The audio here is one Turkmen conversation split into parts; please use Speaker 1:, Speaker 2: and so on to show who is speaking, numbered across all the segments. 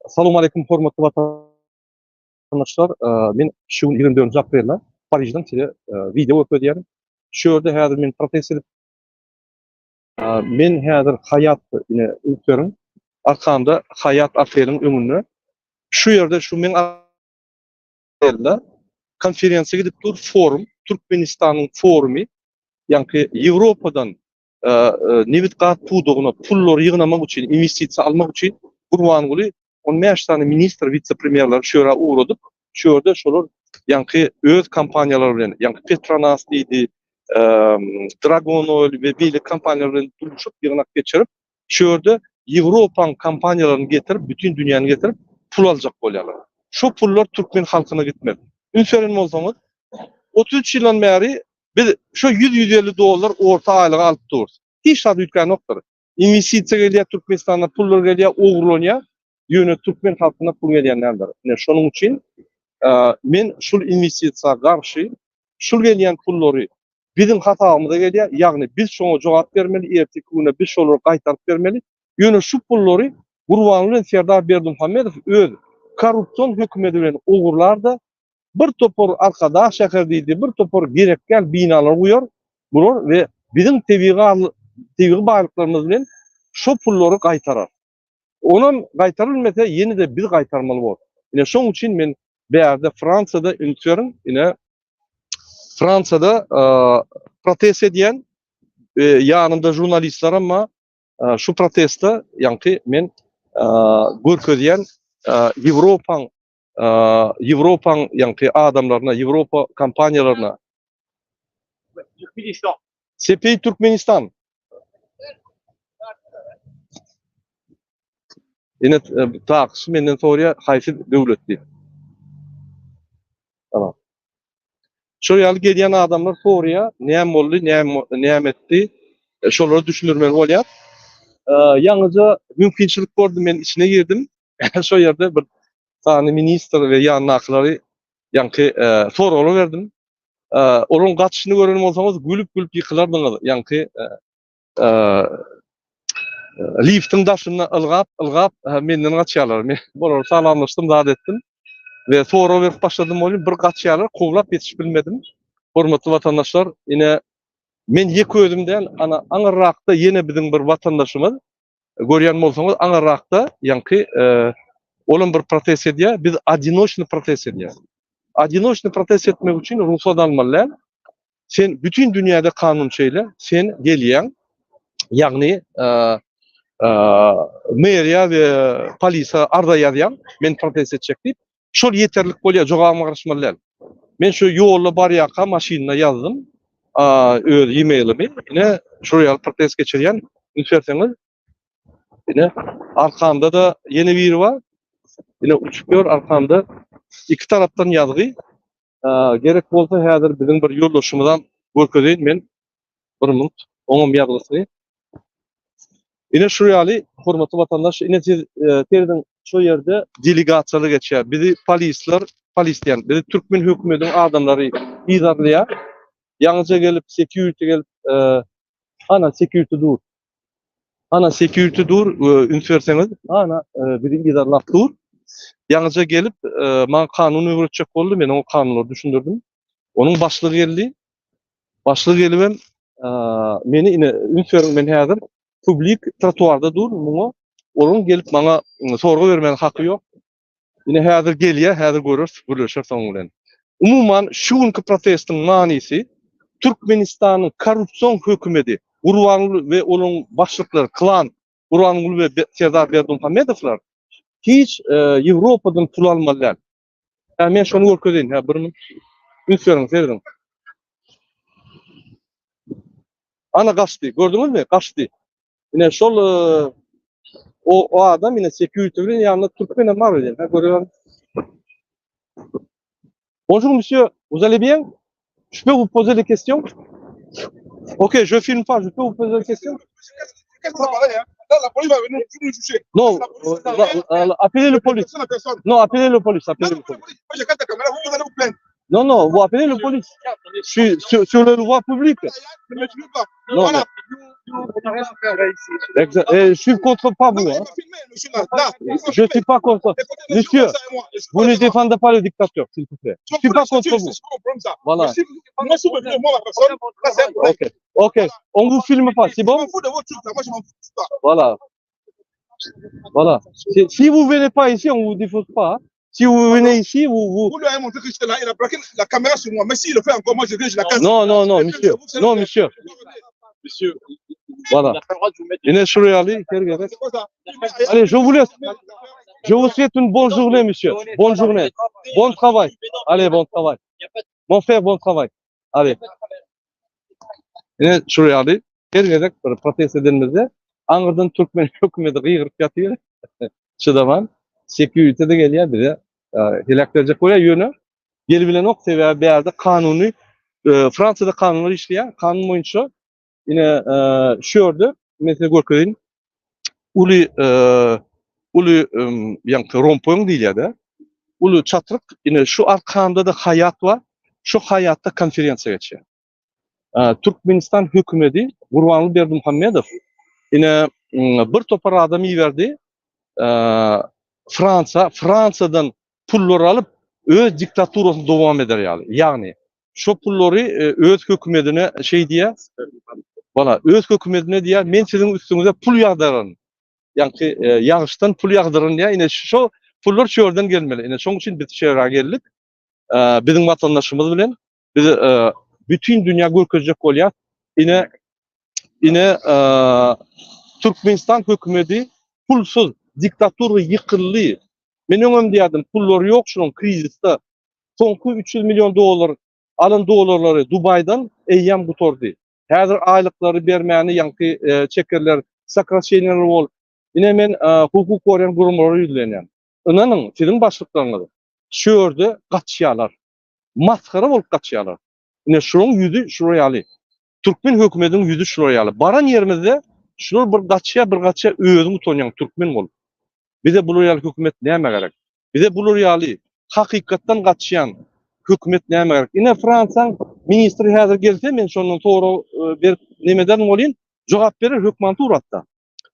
Speaker 1: Salam aleýkum hormatly watandaşlar. Men şu gün 24 aprelde Parižden size wideo görkezýärin. Şu ýerde häzir men protest edip men häzir Hayat ine üns beriň. Arkamda Hayat oteliň öňünde. Şu ýerde şu meň otelde konferensiýa gidip dur, forum, Türkmenistanyň forumy, ýaňky Ýewropadan nebit gaz pudagyna pullary ýygnamak üçin, inwestisiýa almak üçin Gurbanguly 15 sany ministr, wise-premýerleri şu ýere ugradyp, şu ýerde şolar ýaňky öz kompaniýalary bilen, ýaňky Petronas diýdi, Dragon Oil we beýleki kompaniýalar bilen duşup, ýygnak geçirip, şu ýerde Ýewropaň kompaniýalaryny getirip, bütin dünýäni getirip, pul aljak bolýarlar. Şo pullar türkmen halkyna gitmez. Üns beren bolsaňyz, 33 ýyldan bäri biz şo 100-150 dollar orta aýlygy alyp durus. Hiç zat üýtgänokdyr. Inwestisiýa gelýär Türkmenistana, pullar gelýär, ogurlanýar. Ýöne türkmen halkyna pul gelýän däldir. Ine şonuň üçin men şul inwestisiýa garşy, şul gelýän pullary biziň hasabymyza gelýär, ýagny biz şoňa jogap bermeli, erteki güne biz şolary gaýtaryp bermeli. Ýöne şu pullary Gurbanguly bilen Serdar Berdimuhamedow öz korrupsion hökümeti bilen ogurlar-da, bir topar Arkadag şäheri diýdi, bir topar gerek däl binalar guýar bular we biziň tebigy tebigy baýlyklarymyz bilen şo pullary gaýtarar. Onam gaýtarylmasa ýene-de biz gaýtarmaly bolar. Ine şoň üçin men bärde Fransiýada üns beriň, ine Fransiýada protest edýän ýanymda žurnalistlerim bar. Şu protestde ýaňky men görkezýän Ýewropaň Ýewropaň ýaňky adamlaryna, Ýewropa kompaniýalaryna.
Speaker 2: Türkmenistan.
Speaker 1: Sepey Türkmenistan. Ine takçy menden soraýar, haýsy döwlet diýip. Tamam. Şol ýaly gelýän adamlar soraýar, näme boldy, näme näme etdi? E, şolary düşündirmeli bolýar. E, ýaňyja mümkinçilik boldy, men içine girdim. Şo ýerde bir sany ministr we ýanyndakylary ýaňky e, soraglar berdim. E, olaryň gaçyşyny gören bolsaňyz gülüp-gülüp ýykylardyňyz. Ýaňky e, liftiň daşynda ylgap, ylgap menden gaçýarlar. Men olary salamlaşdym, zat etdim we sorag berip başladym welin bir gaçýarlar, kowlap ýetişip bilmedim. Hormatly watandaşlar, ine men ýeke özüm däl, ana aňyrrakda ýene biziň bir watandaşymyz görýän bolsaňyz aňyrrakda ýaňky olam bir protest edýär. Biz odinoçny protest edýäris. Odinoçny protest etmek üçin rugsat almaly däl. Sen bütin dünýäde kanun şeýle, sen gelýäň, ýagny meriýa we polisa arza ýazýaň, men protest etjek diýip, şol ýeterlik bolýar, jogabyňa garaşmaly däl. Men şu ýolda barýarka maşynda ýazdym, öz e-mailimi, ine şol ýaly protest geçirýän, üns berseňiz, ine arkamda-da ýene biri bar, ine uçup ýör arkamda, iki tarapdan ýazgy, Gerek bolsa häzir biziň bir ýoldaşymyzam görkezeýin men. Bir minut, oňam ýazgysyny. Ine şu ýaly, hormatly watandaş, ine siz serediň şu ýerde delegasiýalar geçýär. Bizi polisler, polis diýen, bizi türkmen hökümediniň adamlary yzarlaýar. Ýaňyja gelip, security gelip, ana security dur. Ana security dur, üns berseňiz, ana bizi yzarlap dur. Ýaňyja gelip, maňa kanun öwretjek boldy, men oňa kanunlary düşündirdim. Onuň başlygy geldi. Başlygy gelibem, meni ine üns beriň, men häzir publik trotuarda dur, muňa olaryň gelip maňa sorag bermäge haky ýok. Ine häzir gelýär, häzir göreris, gürleşeris onuň bilen. Umuman, şu günki protestiň manysy Türkmenistanyň korrupsion hökümedi, Gurbanguly we olaryň başlyklary, klan Gurbanguly we Serdar Berdimuhamedowlar hiç Ýewropadan pul almaly däl. Hä, men şony görkezeýin, hä, bir minut. Üns beriň, serediň. Ana gaçdy, gördüňizmi? Gaçdy. Ine şol o, o adam ine security bilen ýanynda türkmen hem bar öýdýän. Ha görýän. Bonjour monsieur, vous allez bien? Je peux vous poser des questions? Ok, je filme pas, je peux vous poser des questions?
Speaker 2: La police va venir nous juger.
Speaker 1: Non, appelez le police. Non, appelez le police, appelez le police.
Speaker 2: Moi, j'ai quatre caméras, vous, vous allez vous plaindre.
Speaker 1: Non, non, vous appelez le police. Je suis sur, sur le voie publique.
Speaker 2: Ne me tuez pas.
Speaker 1: Non,
Speaker 2: Voilà.
Speaker 1: mais... Eh, je suis contre pas vous. Hein. Je suis pas contre. Monsieur, vous ne défendez pas le dictateur, s'il vous plaît. Je suis pas contre vous. Voilà. Ok. Ok. On vous filme pas, c'est bon Voilà. Voilà. Si vous venez pas ici, on vous diffuse pas. Hein. Si vous venez ici, vous, vous...
Speaker 2: Vous lui avez montré que j'étais là, il a braqué la caméra sur moi. Mais s'il le fait encore, moi je viens, je la casse.
Speaker 1: Non, non, non, monsieur. Non, monsieur.
Speaker 3: Monsieur,
Speaker 1: Voilà.
Speaker 3: il n'a pas le droit de vous mettre.
Speaker 1: Ine şular ýaly, her gezek.
Speaker 2: C'est quoi ça
Speaker 1: Allez, je vous laisse. Je vous souhaite une bonne journée, monsieur. Bonne journée. Bon travail. Allez, bon travail. Mon frère, bon travail. Allez. Ine şular ýaly, her gezek bir protest edenimizde aňyrdan türkmen hökümeti gygyryp ýatyr. Çydaman. Security de gelýär bize. Heläk berjek bolýar ýöne gelibilenok sebäbi bärde kanuny Fransiýada kanunlar işleýär. Kanun boýunça ine şu ýerde men size görkezeýin. Uly uly ýaňky rompoň diýilýär-de. Uly çatryk ine şu arkamda-da haýat bar. Şu haýatda konferensiýa geçýär. Türkmenistan hökümeti Gurbanguly Berdimuhamedow ine bir topar adam iberdi Fransiýa, Fransiýadan pullar alyp öz diktaturasyny dowam eder ýaly. Ýagny şo pullary öz hökümetine şeý diýýär. Wala, öz hökümetine diýýär, men siziň üstüňize pul ýagdararyn. Ýaňky ýagyşdan pul ýagdyryn diýýär. Ine şo pullar şu ýerden gelmeli. Ine şoň üçin biz şu ýere geldik. Biziň watandaşymyz bilen biz bütin dünýä görkezjek bolýas. Ine ine Türkmenistan hökümeti pulsuz diktatura ýykyldy. Men öňem diýýärdim, pullary ýok şunuň krizisde. Soňky 300 million dollar alan dollarlary Dubaýdan eýýäm gutardy. Häzir aýlyklary bermäni ýaňky çekerler, sokraşeniýalar bolup. Ine men hukuk goraýan guramalara ýüzlenýän. Ynanyň, siziň başlyklaryňyz şu ýerde gaçýarlar. Masgara bolup gaçýarlar. Ine şularyň ýüzi şular ýaly. Türkmen hökümetiniň ýüzi şular ýaly. Baran ýerimizde şular bir gaçýar, bir gaçýar, özüň utanýaň türkmen bolup. Bize bular ýaly hökümet nämä gerek? Bize bular ýaly hakykatdan gaçýan hökümet nämä gerek? Ine Fransiýaň ministri häzir gelse men şondan sorag berip nemeden bolýyn, jogap berer hökman suratda.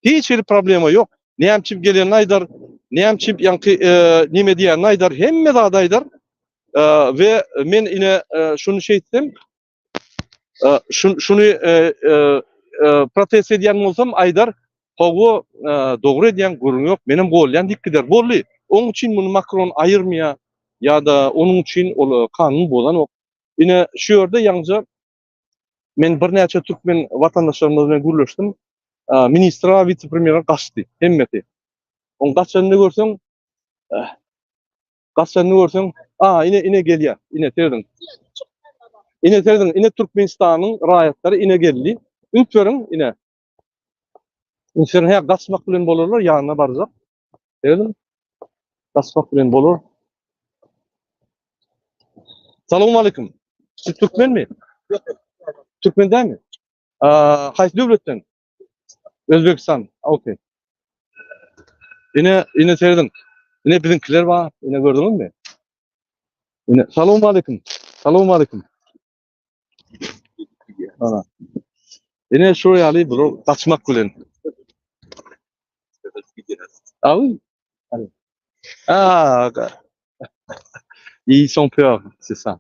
Speaker 1: Hiç hili problema ýok. Näme üçin gelenini aýdar, näme üçin ýaňky neme diýenini aýdar, hemme zady aýdar. We men ine şuny şeýtsem, şuny protest edýän bolsam aýdar, hawa, dogry edýäň, gürrüň ýok, menem golýan diýip gider. Boldy. Oň üçin muny Makron aýyrmaýar ýa-da onuň üçin ol kanun bozanok. Ine şu ýerde ýaňja Men birnäçe türkmen watandaşlarymyz bilen gürleşdim. Ministr we wise-premýerler gaçdy, hemmesi. Oň gaçanyny görseň, gaçanyny görseň, a ine ine gelýär, ine serediň. Ine serediň, ine Türkmenistanyň raýatlary ine geldi. Üns beriň, ine. Üns beriň, hä gaçmak bilen bolarlar, ýanyna barjak. Serediň. Gaçmak bilen bolar. Salam aleyküm. Siz türkmenmi? Türkmen dälmi? Haýsy döwletden? Özbekistan. Okey. Ine, ine serediň. Ine biziňkiler bar. Ine gördüňizmi? Ine, salam aleyküm. Salam aleyküm. Ana. Ine şu ýaly bular gaçmak bilen. Abi. Ah, ils sont peur, c'est ça.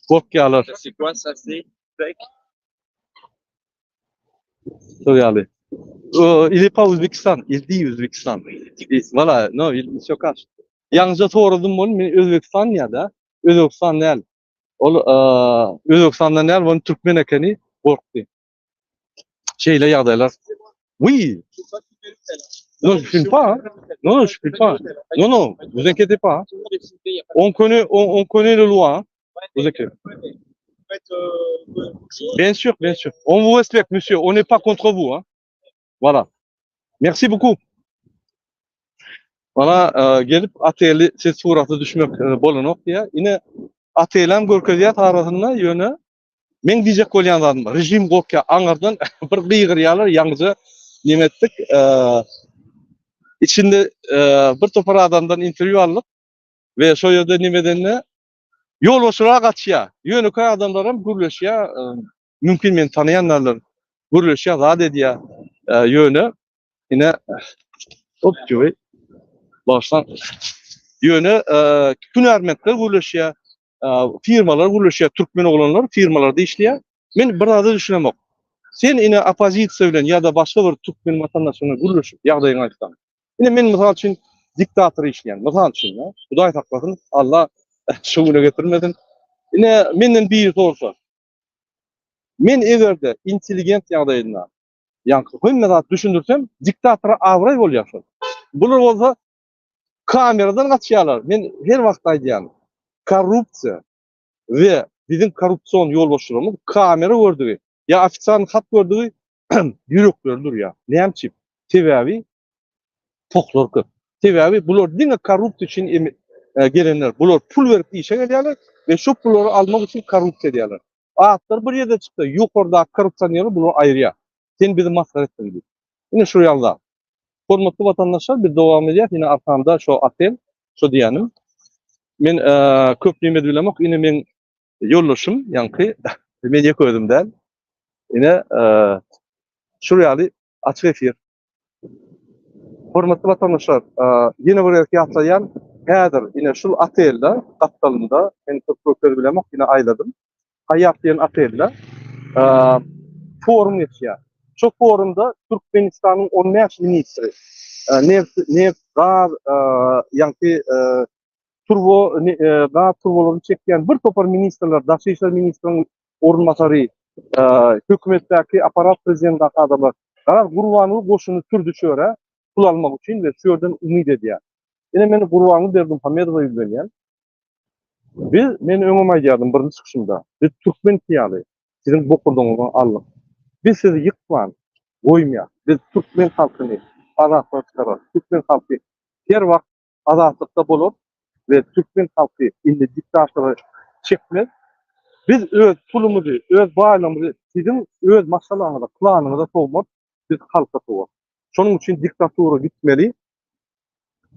Speaker 1: Korkýarlar.
Speaker 3: C'est quoi ça, c'est fake?
Speaker 1: Şol ýaly. Il est pas Uzbekistan, il dit Uzbekistan. Voilà, no, il se cache. Ýaňyja soradym ony, men Özbekistan diýýär-de. Özbekistan däl. Ol Özbegistandan däl, ol türkmen ekeni, gorkdy. Şeýle ýagdaýlar. Oui. Non, je fume pas. Non, non, je fume pas. Non, non, vous inquiétez pas. On connaît, on, on connaît le loi. Vous inquiétez. Bien sûr, bien sûr. On vous respecte, monsieur. On n'est pas contre vous. Hein. Voilà. Merci beaucoup. Mana gelip oteli siz surata düşmek bolanok diýýär. Ine otelem görkezýär arasynda ýöne meň diýjek bolýan zadym režim gorkýar aňyrdan bir gygyrýarlar ýaňyja neme etdik. Içinde bir topar adamdan interwýu aldyk we şo ýerde neme edende ýolbaşçylar gaçýar. Ýönekeý adamlaram gürleşýär. Mümkin meni tanaýanlardyr. Gürleşýär, zat edýär. Ýöne ine hop jüwi başlan. Ýöne hünärmentler gürleşýär, firmalar gürleşýär, türkmen oglanlar firmalarda işleýär. Men bir zada düşünemok. Sen ine oppozisiýa bilen ýa-da başga bir türkmen watandaşy bilen gürleşip ýagdaýyňy aýtsaň. Ine men mysal üçin diktator işleýän. Mysal üçin, Hudaý saklasyn, Allah şu güne getirmesin. Ine menden biri sorsa, Men eger-de intelligent ýagdaýynda, ýaňky hemme zat düşündirsem, diktatora abraý bolýar şol. Bular bolsa kameradan gaçýarlar. Men her wagt aýdýan, korrupsiýa we biziň korrupsion ýolbaşçylarymyz kamera gördügi ýa ofitsialny hat gördügi ýürekleri durýar. Näme üçin? Sebäbi pohlar köp. Sebäbi bular diňe korrupsiýa üçin gelenler. Bular pul berip işe gelýärler we şo pullary almak üçin korrupsiýa edýärler. Atlar bir ýerde çyksa, ýokardaky korrupsioneri bular aýyrýar. Sen bizi masgara etdiň diýip. Ine şu ýaly zat. Hormatly watandaşlar, biz dowam edýäs. Ine arkamda şo otel, şo diýýänim. Men köp neme bilemok. Ine meň ýoldaşym, ýaňky men ýeke özüm däl. Ine şu ýaly açyk efir. Hormatly watandaşlar, ýene bir gezek ýatlaýan, häzir ine şul otelde gapdalynda, men köp görkezip bilemok, ýene aýladym. Haýat diýen otelde forum geçýär. Şu forumda Türkmenistanyň 15 ministri, neft, neft, gaz, ýaňky turbo, gaz turbalaryny çekýän bir topar ministrler, daşary işler ministriniň orunbasary, hökümetdäki apparat prezidentdäki adamlar, garaz Gurbanguly goşuny sürdi şu ýere pul almak üçin we şu ýerden umyt edýär. Ine men Gurbanguly Berdimuhamedowa ýüzlenýän. Biz, men öňem aýdýardym birinji çykyşymda, biz türkmen ýaly siziň bokurdagyňyzy aldyk. Biz sizi ýykman goýmaýas. Biz türkmen halkyny azatlyga çykararys. Türkmen halky her wagt azatlykda bolar we türkmen halky indi diktatory çekmez. Biz öz pulumyzy, öz baýlygymyzy siziň öz maşgalaňyza, klanyňyza sowmaz, biz halka sowarys. Şonuň üçin diktatura gitmeli.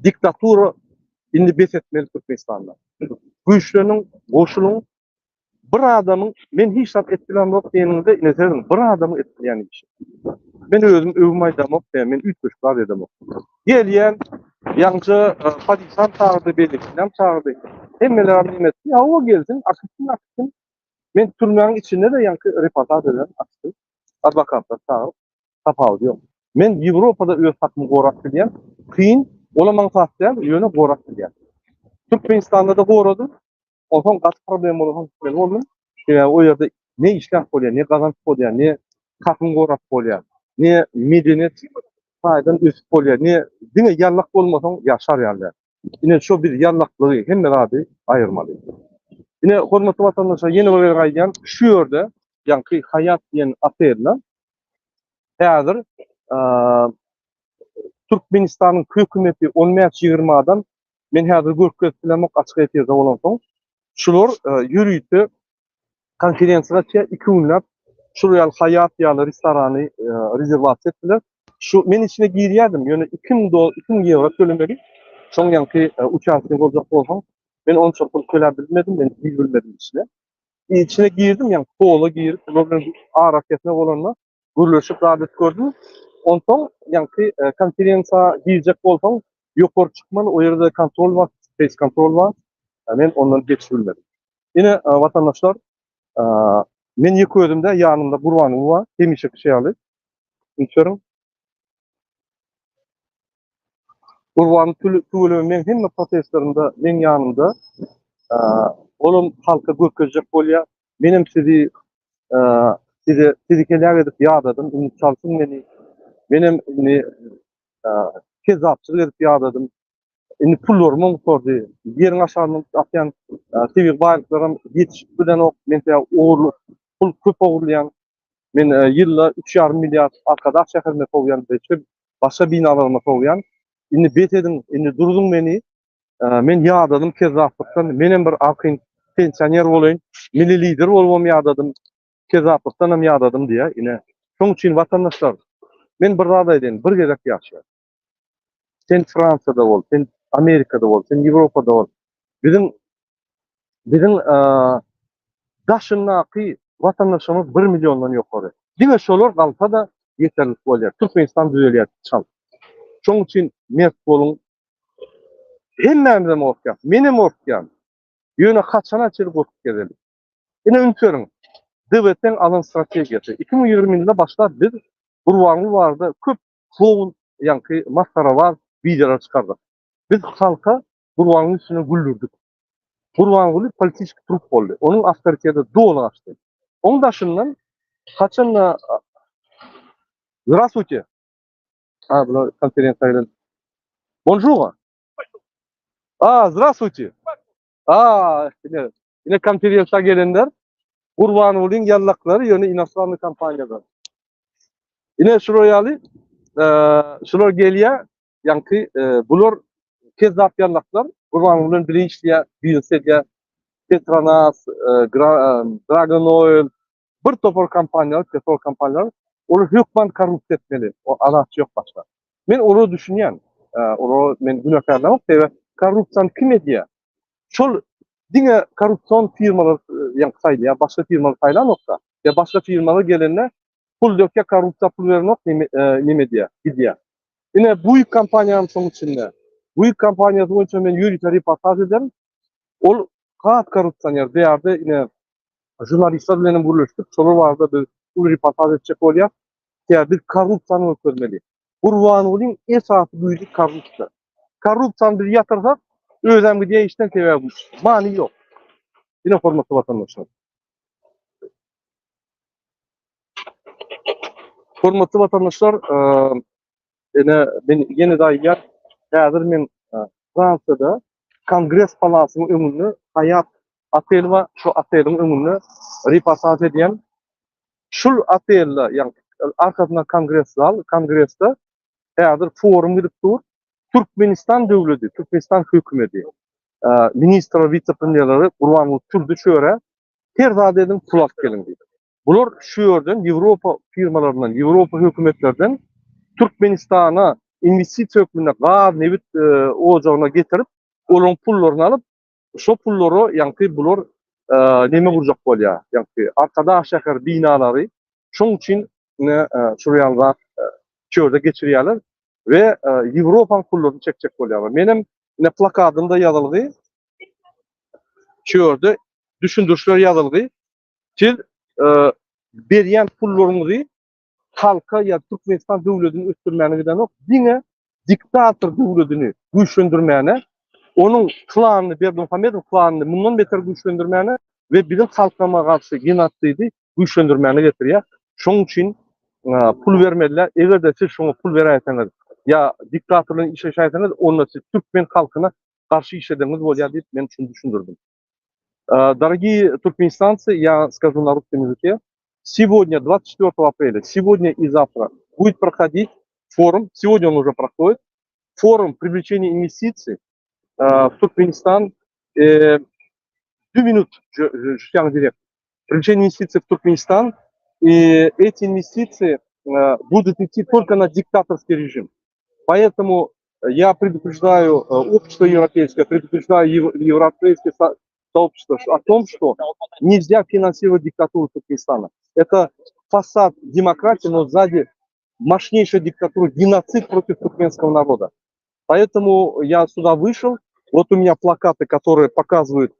Speaker 1: Diktatura indi bes etmeli Türkmenistanda. Güýçleniň, goşulyň, Bir adamyň men hiç zat et bilemok diýeniňde ine seniň bir adamyň et bilýän işi. Men özüm öwüm aýdamok, men üýtgeşik zat edemok. Gelýän ýaňja e, polisam çagyrdy, beýlekinem çagyrdy. Hemmeler hem neme etdi? Hawa gelsin, akytsyn, akytsyn. Men türmäniň içinde-de ýaňky reportaž eden akytsyn. Adwokatlar çagyryp, tapawudy ýok. Men Ýewropada öz hakymy gorap bilýän. Kyn, olam aňsat däl, ýöne gorap bilýän. Türkmenistanda-da goradym, Onsoň gaty problem bolansoň gitmeli boldum. Sebäbi o ýerde ne işläp bolýar, ne gazanyp bolýar, ne hakyňy gorap bolýar, ne medeniýet taýdan ösüp bolýar, ne diňe ýallak bolmasaň ýaşar ýaly däl. Ine şo biz ýallaklygy, hemme zady aýyrmaly. Ine hormatly watandaşlar ýene bir gezek aýdýan, şu ýerde ýaňky Haýat diýen otelde häzir Türkmenistanyň hökümeti on bäş-ýigrimi adam Men häzir görkezip bilemok açyk efirde bolansoň. Şular ýörite konferensiýa geçýär, 2 günläp şul ýaly Haýat ýaly restorany rezerwasiýa etdiler. Şu men içine girýärdim, ýöne 2000 dollar, 2000 ýewro tölemeli. Şoň ýaňky uçastnik boljak bolsaň, men onça pul töläp bilmedim, men girip bilmedim içine. Içine girdim, ýaňky pola girip, bular bilen arakesme bolanda gürleşip zat edip gördüm. Onsoň ýaňky konferensiýa girjek bolsaň ýokary çykmaly, o ýerde kontrol bar, space kontrol bar. Men ondan geçip bilmedim. Ine watandaşlar, men ýeke özüm däl, ýanymda Gurbanguly bar, hemişeki ýaly. Üns beriň. Gurban tüweleme meň hemme protestlerimde meň ýanymda. Olam halka görkezjek bolýar. Menem sizi size sizi heläk edip ýadadym. Indi çalşyň meni. Menem indi kezzapçylyk edip ýadadym. Indi pullarymam gutardy. Ýeriň aşagyndan atýan tebigy baýlyklaram ýetişip bilenok. Men sebäbi ogurlyk pul köp ogurlaýan. Men ýylda 3,5 milliard Arkadag şäherine sowýan, beýle başga binalaryma sowýan. Indi bes ediň, indi durzuň meni. Men ýadadym kezzaplykdan. Menem bir arkaýyn pensioner bolaýyn. Milli lider bolubam ýadadym. Kezzaplykdan hem ýadadym diýýär. Ine, şoň üçin watandaşlar, men bir zat aýdaýyn, bir gezek ýaşaýar. Sen Fransiýada bol, sen Amerikada bol, sen Ýewropada bol. Biziň biziň daşyndaky watandaşlarymyz 1 milliondan ýokary. Diňe şolar galsa-da ýeterlik bolýar. Türkmenistan düzelýär çalt. Şonuň üçin mert boluň. Hemmämizem gorkýas. Menem gorkýan. Ýöne haçana çenli gorkup gezeli? Ine üns beriň. DWT-iň alan strategiýasy. 2020 ýylda başlap biz Gurbanguly barada köp kloun ýaňky masgarabaz wideolar çykardyk. Biz halka Gurbangulyň üstüne güldürdik. Gurbanguly politiçki trup boldy. Onuň awtoriteti doly gaçdy. Oň daşyndan haçanda Здравствуйте. A, bular konferensiýa gelen. Bonjour. A, здравствуйте. A, ine, ine konferensiýa gelenler Gurbangulyň ýallaklary ýöne inostrannýy kompaniýadan. Ine şular ýaly, şular gelýär, ýaňky bular kezzap ýallaklar Gurbanguly bilen bile işleýär, biznes edýär. Petronas, Dragon Oil, bir topar kompaniýalar, petrol kompaniýalar, olar hökman korrupsiýa etmeli. O alaç ýok başga. Men olara düşünýän. Olara men günäkärlämok, sebäbi korrupsiýany kim edýär? Şol diňe korrupsion firmalar ýaňky saýlaýar, başga firmalar saýlanokda. Ýa başga firmalar gelende pul dökýär, korrupsiýa pul berenok, neme edýär, gidýär. Ine Buýuk kompaniýanyň şoň içinde. Buýuk kompaniýasy boýunça men ýörite reportaž ederin. Ol has korrupsioner. Bu ýerde ine žurnalistler bilen hem gürleşdik. Şolar barada biz uly reportaž etjek bolýar. Sebäbi biz korrupsiýany görkezmeli. Gurbangulyň esasy güýji korrupsiýa. Korrupsiýany biz ýatyrsak, özem gidýär işden sebäbi many ýok. Ine hormatly watandaşlar. Hormatly watandaşlar, ine men ýene-de aýdýan, häzir men Fransiýada Kongres palasynyň öňünde Haýat oteli bar, şu oteliň öňünde reportaž edýän. Şul otelde, ýagny arkasynda kongres zal, kongresde häzir forum gidip dur. Türkmenistan döwleti, Türkmenistan hökümeti, ministr we wise-premýerleri Gurbanguly Turdy çöre her zat ediň pul alyp geliň diýdi. Bular şu ýerden Ýewropa firmalaryndan, Ýewropa hökümetlerden Türkmenistana inwestisiýa hökmünde gaz, nebit ojagyna getirip, olaryň pullaryny alyp, şo pullara ýaňky bular neme gurjak bolýar, ýaňky Arkadag şäher binalary, şoň üçin ine şul ýaly zat şu ýerde geçirýärler we Ýewropanyň pullaryny çekjek bolýarlar. Menem ine plakadymda ýazylgy şu ýerde düşündirişler ýazylgy. Siz berýän pullaryňyzy halka ýa Türkmenistan döwletini ösdürmäne gidenok, diňe diktator döwletini güýçlendirmäne, onuň klanyny, Berdimuhamedow klanyny mundan beter güýçlendirmäne we biziň halkama garşy genotsidi güýçlendirmäne getirýär. Şonuň üçin pul bermeliler. Eger-de siz şoňa pul beräýseňiz ýa diktator bilen işleşäýseňiz, onda siz türkmen halkyna garşy işledeniňiz bolýar diýip, men şuny düşündirdim. Дорогие туркменистанцы, я скажу на русском языке, сегодня, 24 апреля, сегодня и завтра будет проходить форум, сегодня он уже проходит, форум привлечения инвестиций в Туркменистан. Две минуты, je, je direkt. Привлечение инвестиций в Туркменистан, и эти инвестиции будут идти только на диктаторский режим. Поэтому я предупреждаю общество европейское, предупреждаю европейское сообщество о том, что нельзя финансировать диктатуру Туркменистана. Это фасад демократии, но сзади мощнейшая диктатура, геноцид против туркменского народа. Поэтому я сюда вышел. Вот у меня плакаты, которые показывают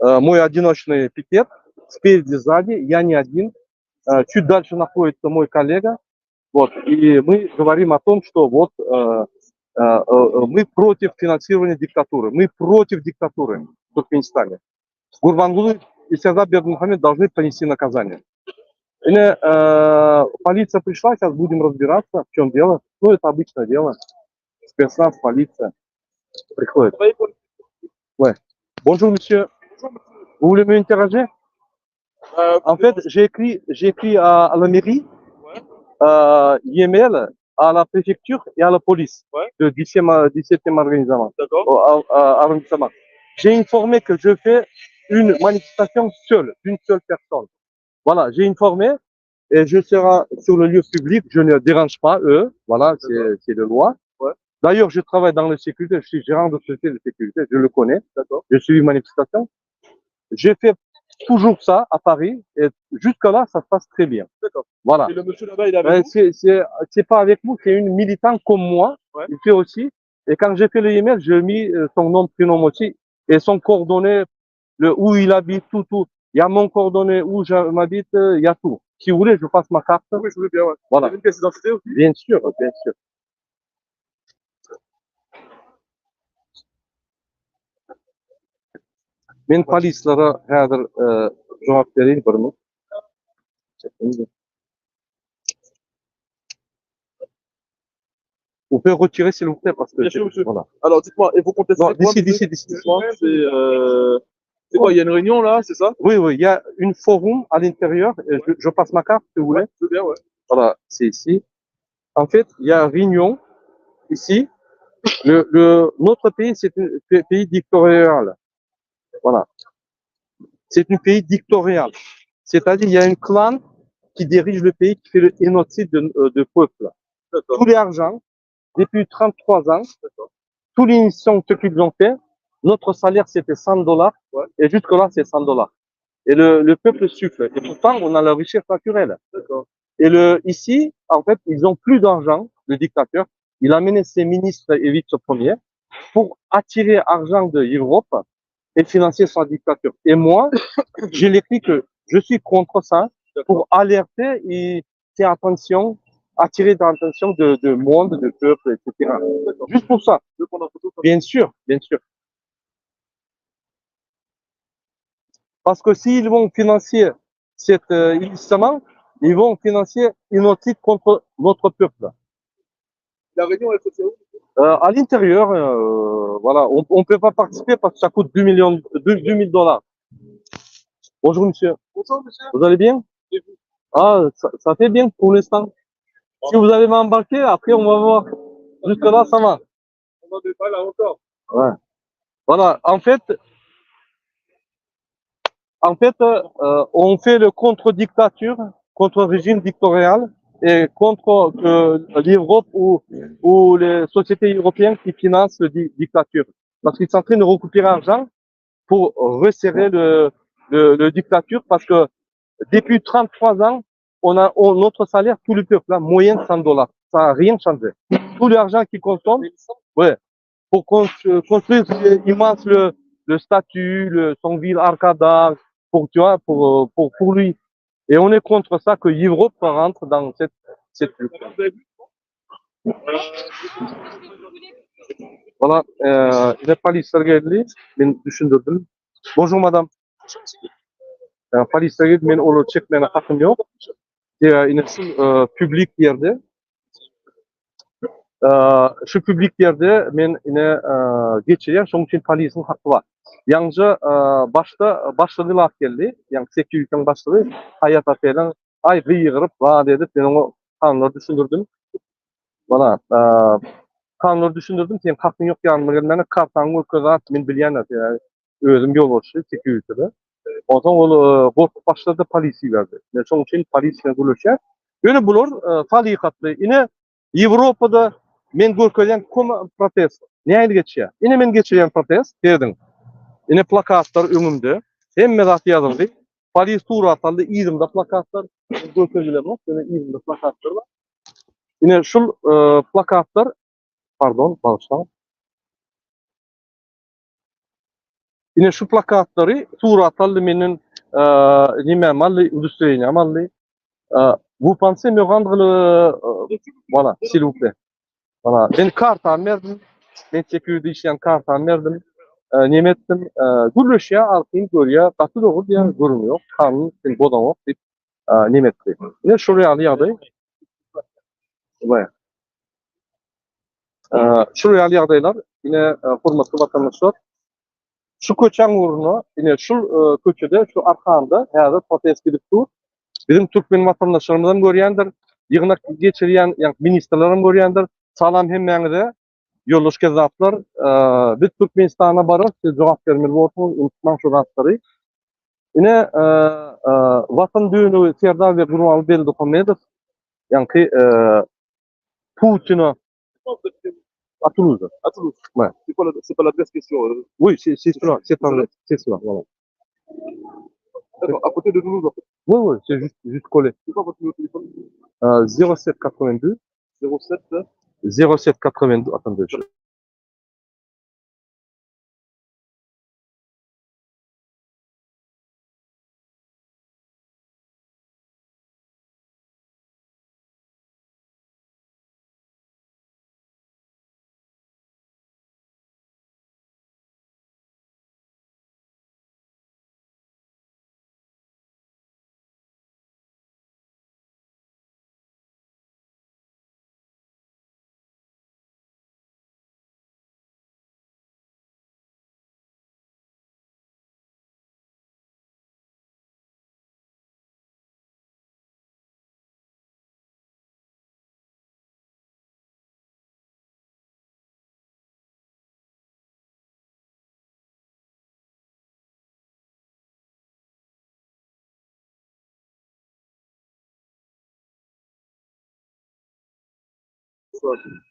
Speaker 1: мой одиночный пикет. Спереди, сзади. Я не один. Чуть дальше находится мой коллега. Вот, и мы говорим о том, что вот мы против финансирования диктатуры, мы против диктатуры в Туркменистане. Гурбангулы и Сердар Бердымухамедов должны понести наказание. Или, полиция пришла, сейчас будем разбираться, в чем дело. Ну, это обычное дело. Спецназ, полиция приходит. Ouais. Bonjour, monsieur. Vous voulez m'interroger? En fait, j'ai écrit à la mairie, e-mail à la préfecture et à la police de 10e, 17e arrondissement. Arrondissement. J'ai informé que je fais une manifestation seule, d'une seule personne. Voilà, j'ai informé et je serai sur le lieu public, je ne dérange pas eux, voilà, c'est de loi. D'ailleurs, je travaille dans la sécurité, je suis gérant de société de sécurité, je le connais. Je suis une manifestation. J'ai fait toujours ça à Paris et jusque là ça se passe très bien.
Speaker 2: D'accord.
Speaker 1: Voilà.
Speaker 2: Et le monsieur là-bas, il est avec vous
Speaker 1: C'est pas avec vous, c'est une militante comme moi.
Speaker 2: Ouais.
Speaker 1: Il fait aussi. Et quand j'ai fait le email, j'ai mis son nom, prénom aussi et son coordonnée, le, où il habite, tout, tout. Il y a mon coordonnée où je m'habite, il y a tout. Si vous voulez, je passe ma carte.
Speaker 2: Oui, je voulais bien, ouais.
Speaker 1: Voilà.
Speaker 2: Vous avez une pièce d'identité aussi
Speaker 1: Bien sûr, bien sûr. Men polislere häzir jogap bereýin bir minut. Vous pouvez retirer s'il vous plaît parce que
Speaker 2: Bien sûr, monsieur.
Speaker 1: voilà.
Speaker 2: Alors, dites-moi, et vous contestez
Speaker 1: Non,
Speaker 2: quoi,
Speaker 1: d'ici,
Speaker 2: monsieur
Speaker 1: d'ici, d'ici.
Speaker 2: Dites-moi, c'est euh... c'est quoi, il y a une réunion là, c'est ça
Speaker 1: Oui, oui, il y a une forum à l'intérieur. Et Je passe ma carte, si vous voulez.
Speaker 2: Je veux bien, ouais.
Speaker 1: Voilà, c'est ici. En fait, il y a une réunion ici. Notre pays, c'est un pays dictatorial. Voilà. C'est un pays dictatorial. C'est-à-dire, il y a un clan qui dirige le pays, qui fait le génocide de peuple.
Speaker 2: D'accord.
Speaker 1: Tous les argents, depuis 33 ans, tous les missions ce qu'ils ont fait, notre salaire, c'était 100 dollars.
Speaker 2: Ouais.
Speaker 1: Et jusque-là, c'est 100 dollars. Et le peuple souffre. Et pourtant, on a la richesse naturelle.
Speaker 2: D'accord.
Speaker 1: Et ici, en fait, ils ont plus d'argent, le dictateur. Il a mené ses ministres et vice-premiers pour attirer argent de l'Europe et financer sa dictature. Et moi, j'ai l'écrit que je suis contre ça pour alerter et faire attention, attirer l'attention de monde, de peuple, et cetera.
Speaker 2: D'accord.
Speaker 1: Juste pour ça.
Speaker 2: Je vais prendre en photo, ça.
Speaker 1: Bien sûr, bien sûr. Parce que s'ils vont financer cet illicement, ils vont financer une autre contre notre peuple.
Speaker 2: La réunion, elle se fait où?
Speaker 1: À l'intérieur, voilà, on peut pas participer parce que ça coûte 2 millions, deux, deux mille dollars. Bonjour monsieur.
Speaker 2: Bonjour monsieur.
Speaker 1: Vous allez bien?
Speaker 2: Et vous?
Speaker 1: Ah, ça fait bien pour l'instant. Si vous allez m'embarquer, après on va voir. Jusque-là, ça va.
Speaker 2: On n'en est pas là encore.
Speaker 1: Ouais. Voilà, en fait, en fait, on fait le contre-dictature, contre régime dictatorial et contre l'Europe ou les sociétés européennes qui financent la dictature. Parce qu'ils sont en train de récupérer l'argent pour resserrer le dictature parce que depuis 33 ans, on a notre salaire, tout le peuple, là, moyenne 100 dollars. Ça n'a rien changé. Tout l'argent qu'ils consomment, ouais, pour construire immense le statut, son ville Arkadag, pour, tu vois, pour pour, pour lui. Et on est contre ça que l'Europe rentre dans cette lutte. Voilà, il n'est pas l'Israël, mais je suis de Bonjour madame. Polis geldi, men olary çekmäne hakym ýok. Ine şu publik ýerde. Şu publik ýerde men ine geçirýän, şonuň üçin polisiň haky bar. Ýaňja başda başlygy laf geldi. Ýaňy security'ň başlygy Hayat Otel'in ay gygyryp vaat edip men oňa kanunlary düşündirdim. Voilà, kanunlary düşündirdim. Sen hakyň ýok ýanyma gelmäne, kartaňy görkez at, men bilýän at, ýa, özüm ýolbaşçy security'de. Ondan ol gorkup başlady, polisiýa berdi. Men şonuň üçin polisiýa gürleşýär. Ýöne bular salykatly. Ine Ýewropada men görkezýän koma protest. Nähili geçýär? Ine men geçirýän protest derdim. Ine plakatlar öňümde. Hemme zat ýazyldy. Polis surat aldy, ýygymda plakatlar. Görkezilen ýok, ýöne ýygymda plakatlar bar. Ine şul plakatlar, pardon, bağışlaň. Ine şu plakatlary surat aldy menden nime aldy, udostvereniýam aldy. Vous pensez me rendre le voilà, s'il vous plaît. Voilà, ben kartam berdim. Men security işleýän kartam berdim. Neme etdim? Gürleşýär, alkym görýär, gaty dogry diýen görünüyor ýok. Kanun sen bozaňok diýip neme etdi. Ine şuraya alýardy ýagdaý. Vay. Şuraya alýardy ýagdaýlar. Ine hormatly vatandaşlar. Şu köçäň ugruna, ine şu köçede, şu arkanda häzir protest gidip dur. Bizim türkmen vatandaşlarymyzam görýändir. Ýygnak geçirýän, ýa ministrlerim görýändir. Salam hemmäňize. Ýoldaş kezzaplar, biz Türkmenistana baryp, siz jogap bermeli bolsun, unutmaň şu zatlary. Ine Watan düýnü Serdar we Gurbanguly Berdimuhamedow, ýa-ki Putin'e À Toulouse.
Speaker 2: À Toulouse.
Speaker 1: Ouais.
Speaker 2: C'est quoi la, c'est pas l'adresse question.
Speaker 1: Oui, c'est cela, c'est pas vrai, c'est cela, voilà.
Speaker 2: D'accord, à côté de Toulouse, en fait.
Speaker 1: Oui, oui, c'est juste, juste collé.
Speaker 2: C'est quoi votre numéro de téléphone
Speaker 1: Euh, 07 82
Speaker 2: 07
Speaker 1: 07 82 attendez. Je...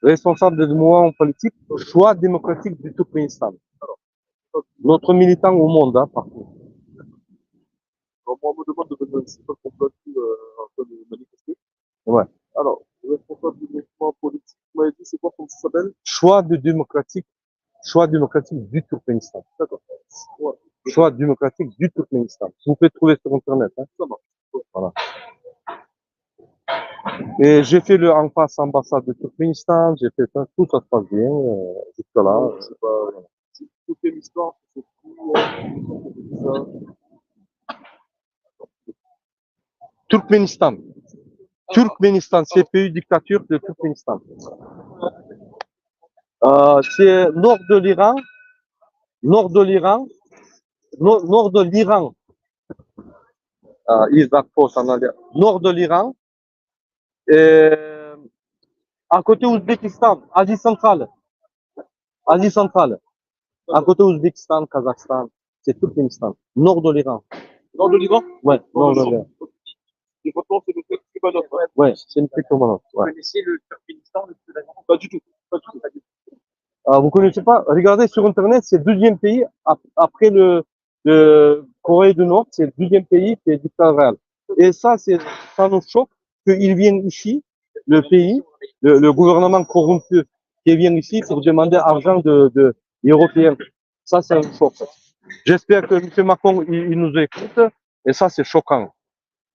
Speaker 1: Responsable de mouvement politique, choix démocratique du Turkménistan. Notre militant au monde, hein, partout.
Speaker 2: Alors, moi, on me demande de venir ici parce qu'on peut plus euh, en train de manifester.
Speaker 1: Ouais.
Speaker 2: Alors, responsable du mouvement politique, vous m'avez dit, c'est quoi, comment ça s'appelle
Speaker 1: Choix de démocratique, choix démocratique du Turkménistan.
Speaker 2: D'accord. Ouais.
Speaker 1: Choix démocratique du Turkménistan. Vous pouvez trouver sur Internet. Hein.
Speaker 2: Ça marche.
Speaker 1: Voilà. Et j'ai fait le en face ambassade de Turkménistan, j'ai fait ça, tout ça se passe bien, euh, jusque là.
Speaker 2: C'est pas. C'est toute l'histoire, c'est tout. euh, ça.
Speaker 1: Turkménistan. Turkménistan, c'est pays dictature de Turkménistan. Euh, c'est nord de l'Iran, nord de l'Iran, nord, nord de l'Iran. Euh, Irak, nord de l'Iran. Et à côté Ouzbékistan, Asie centrale. Asie centrale. À côté Ouzbékistan, Kazakhstan, c'est Turkménistan. Nord de l'Iran.
Speaker 2: Nord de l'Iran
Speaker 1: Ouais, nord de
Speaker 2: Nord de
Speaker 1: l'Iran.
Speaker 2: Et votre nom, c'est le Kubanov.
Speaker 1: Ouais, c'est une petite Ouais.
Speaker 3: Vous connaissez le Turkménistan, le Soudan
Speaker 2: Pas du tout. Pas du tout.
Speaker 1: Ah, vous connaissez pas? Regardez sur Internet, c'est le deuxième pays ap- après le, le Corée du Nord, c'est le deuxième pays qui est dictatorial. Et ça, c'est, ça nous choque qu'ils viennent ici, le pays, le, le gouvernement corrompu qui vient ici pour demander argent de, de Européens. Ça, c'est un choc. J'espère que M. Macron, il, il nous écoute. Et ça, c'est choquant.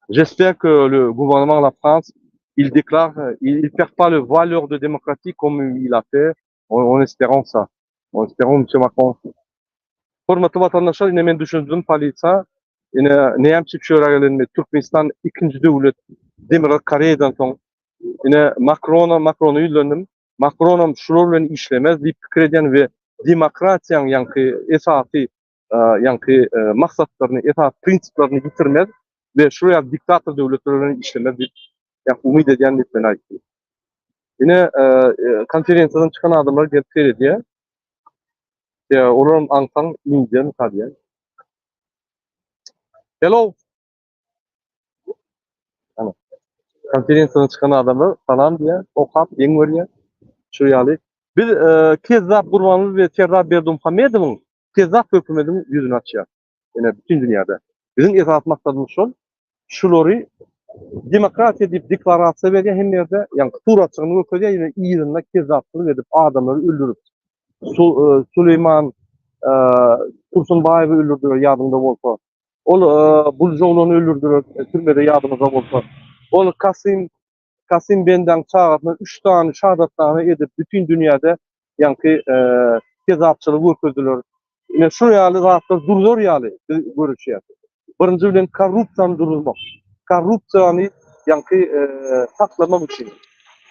Speaker 1: J'espère que le gouvernement de la France, il déclare, il, il perd pas le valeur de démocratie comme il a fait. En, en espérant ça. En espérant M. Macron. Hormatly watandaşlar, ine men düşündim polisiýa, ine näme üçin şu ýere gelenimi, Türkmenistan ikinji döwlet, Demirgazyk Koreýadan soň, ine Makrona, Makrona ýüzlendim. Makronam şular bilen işlemez diýip pikir edýän we demokratiýanyň ýaňky esasy ýaňky maksatlaryny, esasy prinsiplerini ýitirmez we şular ýaly diktator döwletler bilen işlemez diýip ýaňky umyt edýän diýip men aýtdym. Ine konferensiýadan çykan adamlar gelip seredýär. Ýa olaram aňsaň Indiýa diýýär. Hello. Ana. Konferensiýadan çykan adamlar salam diýýär, okap, ýeň görýär. Şu ýaly. Biz e, Kezzap Gurbanguly we Serdar Berdimuhamedowyň kezzap hökümetiniň ýüzüni açýar. Ine bütün dünýäde. Biziň esasy maksadymyz şol. Şulary demokratiýa diýip deklarasiýa berýär hemme ýerde, ýagny suratçygyny görkezýär, ýöne yzynda kezzapçylyk edip adamlary öldürip. Su, e, Süleýman e, Tursunbaýewi öldürdiler ýadyňda bolsa. Ol e, Buljoglany öldürdiler e, türmede ýadyňyzda bolsa. Ol Kasym Kasym Bendaň çagasyna üç sany şahadatnama edip bütin dünýäde ýaňky e, kezzapçylygy görkezdiler. Ine şu ýaly zatlar durzar ýaly biz görüşýäris. Birinji bilen korrupsiýany duruzmak. Korrupsiýany ýaňky e, saklamak üçin.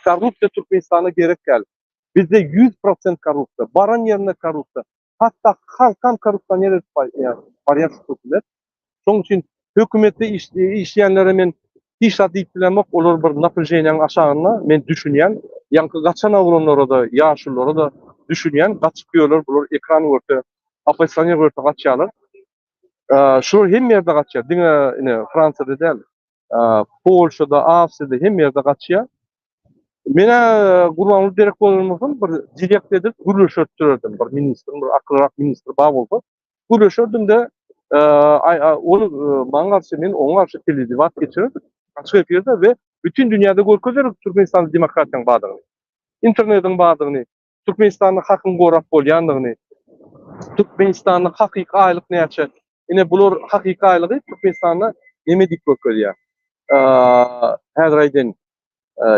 Speaker 1: Korrupsiýa Türkmenistana gerek däl. Bizde 100% korrupsiýa, baran ýerinde korrupsiýa. Hatda halkam korrupsioner edip barýar şu hökümet. Şonuň üçin hökümetde iş, işleýänlere men hiç zat diýip bilemok. Olar bir napräženiýanyň aşagynda men düşünýän. Ýaňky gaçan oglanlara-da, ýaşululara-da düşünýän. Gaçyp ýörler, bular ekran görse, oppozisioner görse gaçýarlar. Şular hemme ýerde gaçýar. Diňe ine Fransiýada däl. Polşada, Awstriýada hemme ýerde gaçýar. Menä Gurbanguly derek bolan bolsam, bir direkt edip gürleşertdirerdim. Bir ministr, bir akyllyrak ministr bar bolsa, gürleşerdim-de. Ol maňa garşy, men oňa garşy teledebat geçirerdik. Açyk efirde we bütin dünýäde görkezerdik Türkmenistanda demokratiýanyň bardygyny. Internetiň bardygyny, Türkmenistanda hakyň gorap bolýandygyny, Türkmenistanda hakyky aýlyk näçe? Ine bular hakyky aýlygy Türkmenistanda neme diýip görkezýär. Häzir aýdaýyn.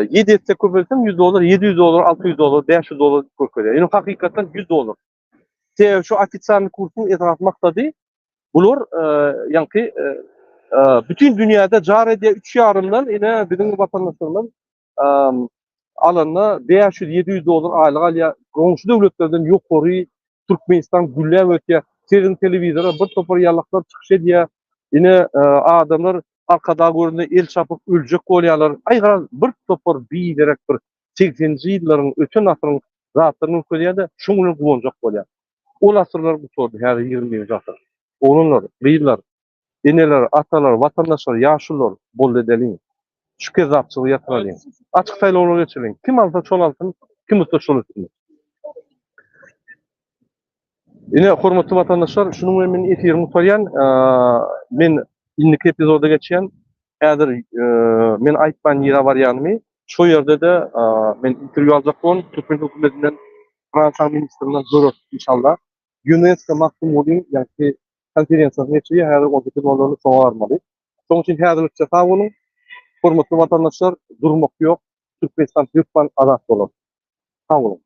Speaker 1: 7 etse köpeltseň 100 dollar, 700 dollar, 600 dollar, 500 dollar diýip görkezýär. Ýöne hakykatdan 100 dollar. Sebäbi şu ofitsialnyý kursuň esasy maksady bular ýaňky bütin dünýäde jar edýär üç ýarymdan ine biziň watandaşlarymyz alanda 500-700 dollar aýlyk alýar. Goňşy döwletlerden ýokary Türkmenistan gülläp ösýär. Siziň telewizora bir topar ýalaklar çykyş edýär. Ine adamlar Arkadag göründe el çapyp öljek bolýarlar. Aý garaz bir topar biderek bir segseninji ýyllaryň öten asyryň zatlaryny görkezýär-de, şoň bilen guwanjak bolýar. Ol asyrlar gutardy, häzir ýigrimi birinji asyr. Oglanlar, gyzlar, eneler, atalar, watandaşlar, ýaşulular, boldy edeliň. Şu kezzapçylygy ýatyralyň. Açyk saýlawlar geçireliň. Kim alsa şol alsyn, kim utsa şol utsun. Ine, hormatly watandaşlar, şunuň bilen men efirimi gutarýan. Men indiki epizoda geçýän. Häzir men aýtman nirä barýanymy, şo ýerde-de men interwýu aljak bolan türkmen hökümetinden, Fransiýanyň ministrinden göreris inşallah. Ýunesko Magtymgulyň ýaňky konferensiýasyny geçirýär, häzir 18 nol-nolda şoňa barmaly. Şonuň üçin häzirlikçe sag boluň. Hormatly watandaşlar, durmak ýok, Türkmenistan hökman azat bolar. Sag boluň.